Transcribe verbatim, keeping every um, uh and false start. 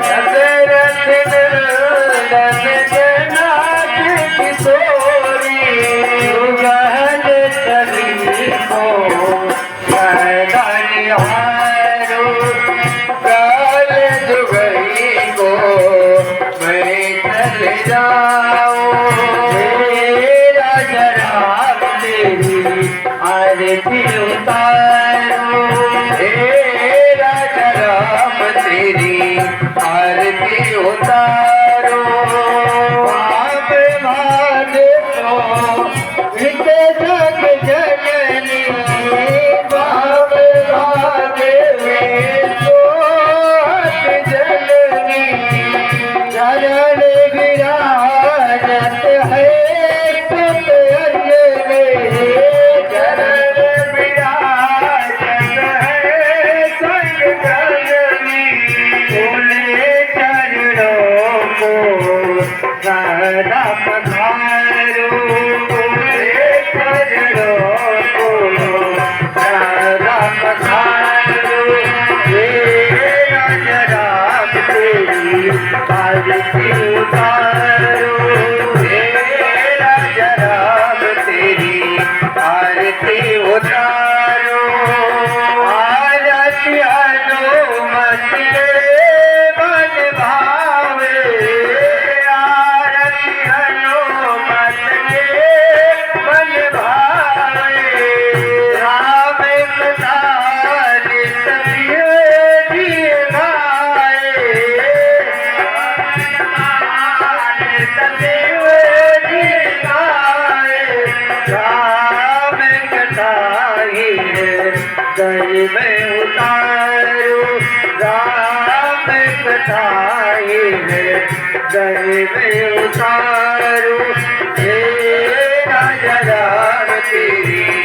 दशरथ नंदन जनार्दन किशोरी, सुगहन सभी को सदा निहारो, काल जुगई को मैं चल जाऊं। हे राजा राम तेरी आरती उतारो, हे राजा राम तेरी आरती उतारो। बाप भाग तो विद्या जग जननी, बाप भाग में सोहत जननी, चरण विराजत है संग जननी, चरण विराजत है संग जननी, उन्हीं चरणों को सदा पधारो, उन्हीं चरणों को सदा पधारो। हे राजा राम तेरी आरती उतारो, हे राजा राम तेरी आरती उतारो। आरती हनुमत के मन भावे, आरती हनुमत के मन भावे। राम कथा नित शिव जी गाए। राम कथा ही हृदय में उतारो, राम कथा ही हृदय में उतारो। हे राजा राम तेरी